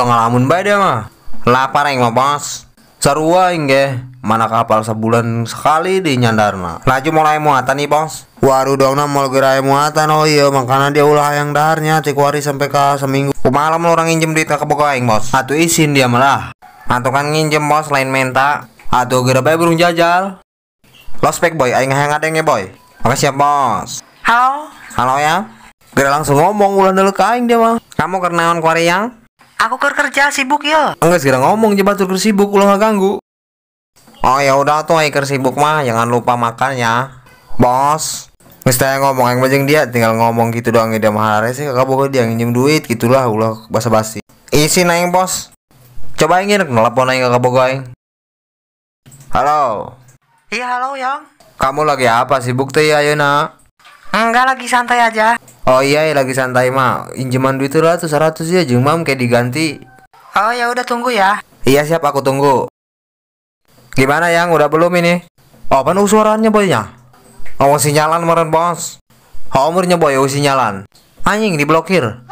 Ulah ngalamun bae dia mah. Lapar aing mah, Bos. Sarua aing ge, mana kapal sebulan sekali di nyandarna. Laju mulai muatan nih, Bos. Waduh dongna mau gerai muatan. Oh iya, makanya dia ulah yang daharnya ti kuari sampai ke seminggu. Kumaha lamun orang nginjem duit ka kabogoh aing, Bos? Atuh isin dia malah. Atuh kan nginjem, Bos, lain menta. Atuh geura bae burung jajal. Lospek boy, aing hayang ngadenge boy. Oke siap, Bos. Halo. Halo ya. Geura langsung ngomong ulah neuleuh ka aing dia mah. Kamu keur naon kuari yang? Aku keur kerja sibuk ya. Enggak segera ngomong je batur keur sibuk ulah ngaganggu. Oh ya udah tuh aing keur sibuk mah jangan lupa makan ya. Bos. Geus teh ngomong aing mah jeung dia tinggal ngomong gitu doang dia mah hare sih kabogoh dia nginjem duit gitulah ulah basa-basi. Isin aing, Bos. Coba aing rek nelpon aing ka kabogoh aing. Halo. Iya halo Yang. Kamu lagi apa sibuk teh ayeuna? Enggak, lagi santai aja. Oh iya, lagi santai mah. Injeman duit lah tuh 100 ya jeung mam kayak diganti. Oh ya udah tunggu ya. Iya siap aku tunggu. Gimana Yang, udah belum ini? Oh, pan suaranya boynya. Oh sinyalan meren, Bos. Oh, umurnya boy, oh sinyalan. Anjing diblokir.